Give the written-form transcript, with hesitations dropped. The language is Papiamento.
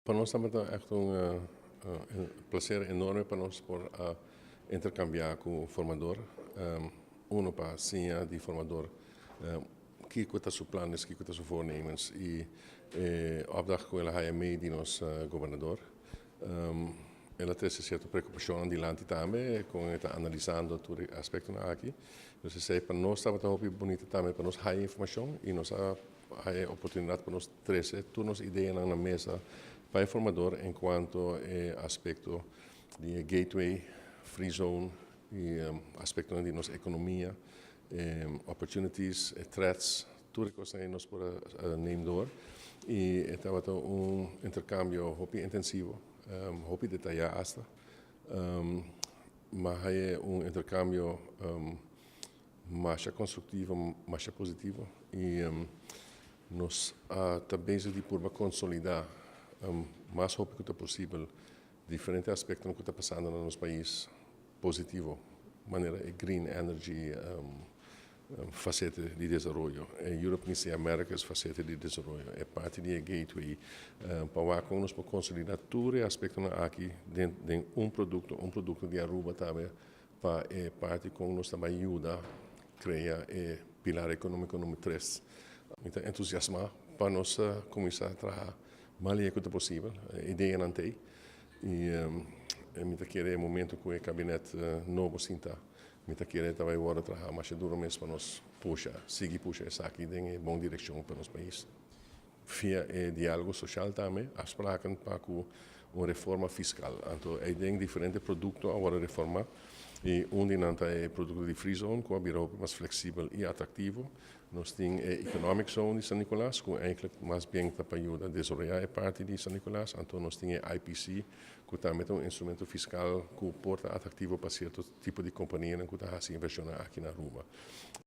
Pa nos tabata echt un placer enorme pa nos por a intercambia cu formador. Uno, pa siña di formador kico ta su planes, kico ta su voornemens y opdracht cu el a haya mee di nos gobernador. El a trece cierto preocupacion dilanti tambe, cu e ta analisando tur aspecto aki. Dus esey pa nos tabata hopi bunita tambe pa nos haya informacion y nos a haya oportunidad pa nos trece tur nos ideanan na mesa pa e formador en cuanto e aspecto di gateway, free zone y aspecto di nos economia, opportunities, threats, tur cos ey nos por a neem door. Y tabata un intercambio hopi intensivo, hopi detaya hasta. Ma un intercambio mas constructivo, mas positivo y nos ta bezig di purba consolida mas hopi cu posibel diferente aspecto cu ta pasando na nos pais positivo, manera e green energy faceta di desaroyo, e Europe y Americas faceta di desaroyo, e parti di gateway, pa cu nos por consolida tur e aspecto aki den un producto di Aruba tambe pa e parti cu nos tambe yuda crea e pilar economico number 3. Anto, entusiasma pa nos cuminsa traha mas cu posibel, ideanan tin. Y mi ta kere e momento cu e gabinete nobo sinta, mi ta kere tambe awor traha mas duro mes pa nos pusha, sigui pusha esaki den bon direccion pa nos pais. Via e dialogo social tambe, afspraken pa cu un reforma fiscal. Anto, ey tin diferente producto awor reforma y un di nan ta e producto di free zone, cu a bira mas flexibel y atractivo. Nos tin e Economic Zone di San Nicolas, cu eigenlijk mas bien ta pa yuda desaroya e parti di San Nicolas. Anto, nos tin e IPC, cu tambe ta un instrumento fiscal cu por ta atractivo pa cierto tipo di compania cu ta haci inversion aki na Aruba.